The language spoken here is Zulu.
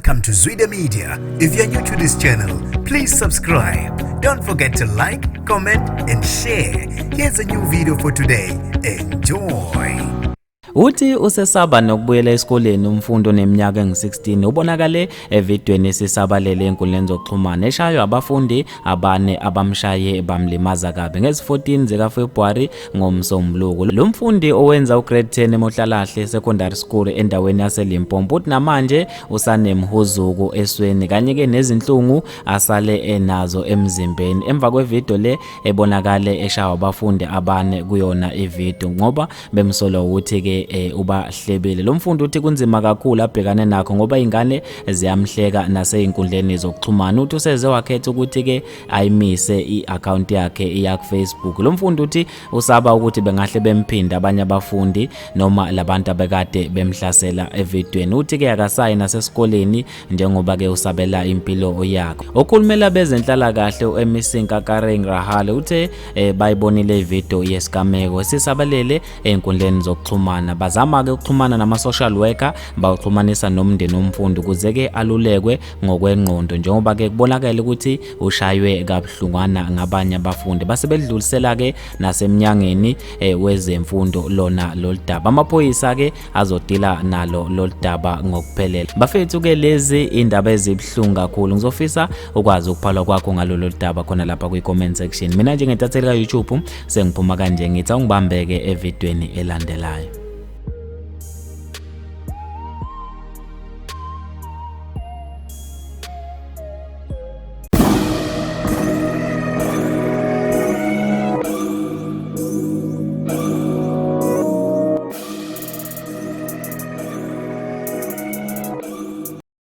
Welcome to Zwida Media. If you're new to this channel, please subscribe. Don't forget to like, comment, and share. Here's a new video for today. Enjoy. Uthi usesaba nokubuyela esikoleni umfundi oneminyaka engu-16 ubonakale evidweni esisabalele enkundleni zokuxhumana eshaywa abafundi abane abamshaye bamlimaza kabi ngezi-14 zikaFebruwari ngoMsombuluko. Lo mfundi owenza ugrade 10 eMohlalahle Secondary School endaweni yaseLimpopo uthi namanje usanemhuzuko esweni kanye-ke nezinhlungu asale enazo emzimbeni emva kwevidiyo le ebonakale eshawa abafundi abane kuyona ividiyo ngoba bemsola ukuthi-ke ubahlebile. Lo mfundi uthi kunzima kakhulu abhekane nakho ngoba ingane ziyamhleka nasey'nkundleni zokuxhumana. Uthi useze wakhetha ukuthi-ke ayimise i-akhawunti yakhe iya ku-Facebook. Lo mfundi uthi usaba ukuthi bengahle bemphinde abanye abafundi noma labantu abekade bemhlasela evidweni. Uthi-ke akasayi nasesikoleni njengoba-ke usabela impilo yakhe. Okhulumela bezenhlalakahle u-MEC Nkakareng Rahale uthe bayibonile ividiyo yesigameko esisabalele ey'nkundleni zokuxhumana. Bazama-ke ukuxhumana nama-social worker bawuxhumanisa nomndeni womfundi ukuze-ke alulekwe ngokwengqondo njengoba-ke kubonakele ukuthi ushaywe kabuhlungwana ngabanye abafundi. Base bedlulisela-ke nasemnyangeni wezemfundo lona lolu daba. Amaphoyisa-ke azodila nalo lolu daba ngokuphelele. Bafethu-ke lezi indaba ezibuhlungu kakhulu. Ngizofisa ukwazi ukuphalwa kwakho ngalolu daba khona lapha kwi-comment section. Mina njengentatheli ka-YouTube sengiphuma kanje ngithi awungibambeke evidweni elandelayo.